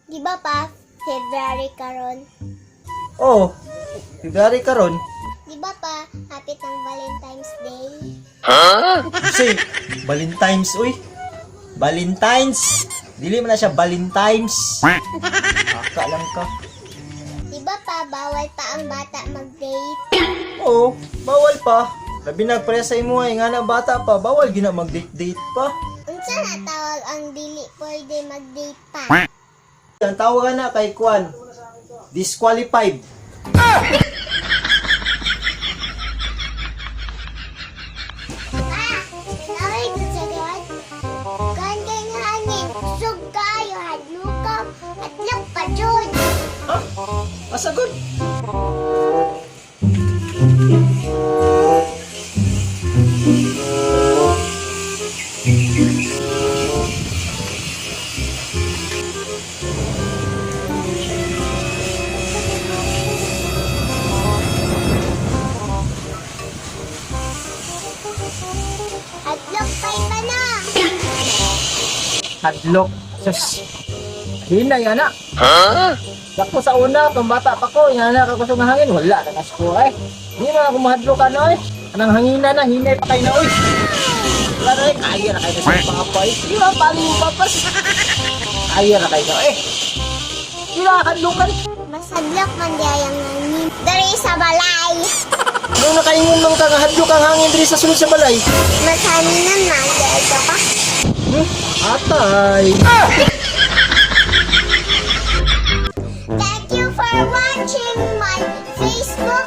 Di ba pa, February karon? Oh, February karon. Di ba pa, hapit ang Valentine's Day? Say, Valentine's uy. Valentine's. Dili man na siya Valentine's. Aka lang ka. Di ba pa, bawal pa ang bata mag-date? Oo, bawal pa. Labi nagpre sa imo ay nga na bata pa, bawal gina mag-date-date pa. Unsa na tawag ang dili pwede mag-date pa? Ang tawag na kay Kwan, disqualified. Ah! Naway ko sa God. Kan kay nga hangin, sug kayo, hadlukaw, hadlok pa jud. Ha? Masagod. Hadlok pa'y pa na. Hadlok. Sus. Hinay, ana. Huh? Dako sa una, kung bata pa ko, ingana ka kusog nga hangin, wala ka na ko eh. Hindi na ako mahadlok ano eh. Anang hangina na, hinay pa kayo na oy. Wala na eh, kaya na kayo na sa papa eh. Di ba, pali mo papas. Kaya na kayo na eh. Di na kahadlokan. Mas hadlok man di ay ang hangin. Dari sa balay. Nung nakaingon man ka nga hadlok ang hangin diri sa sulod sa balay. Mas hanginan man di ay ka pa. Atay. Thank you for watching my Facebook.